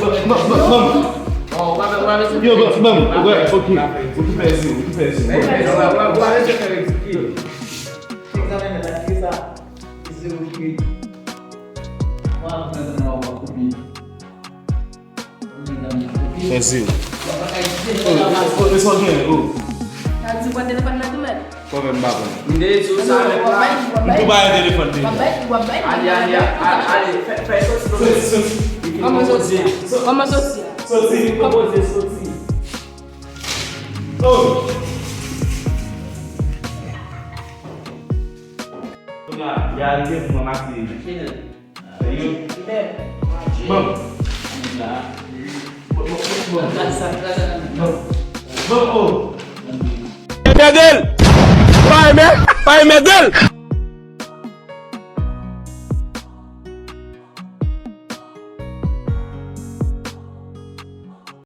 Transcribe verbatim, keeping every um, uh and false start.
Ban m, ban m, ban m. Yo, ban m, ban m. Wè, ok. Ou tou pèdi, ou tou pèdi. Egzamen mèt la, ki sa? Zewo ki rete. Mwen ap pran nan w ap koupe. Mwen zewo. Oh, oh, e sa w genyen, oh. Sa di pran telefòn nan tou, mèt. Pwoblèm pa pran. M te di w sa, mèt la. M tou bay telefòn deja. W ap bay, w ap bay. Ale, ale, ale, ale, fè, fè soti, soti, soti. Kòman soti? Kòman soti? Soti, li pwopoze soti. Oh. La, y a rive pou mwen mase. Yo. Bon. Bon, bon, bon, bon. Bon. Bon, oh. Mèdèl! Pa mè, pa mèdèl!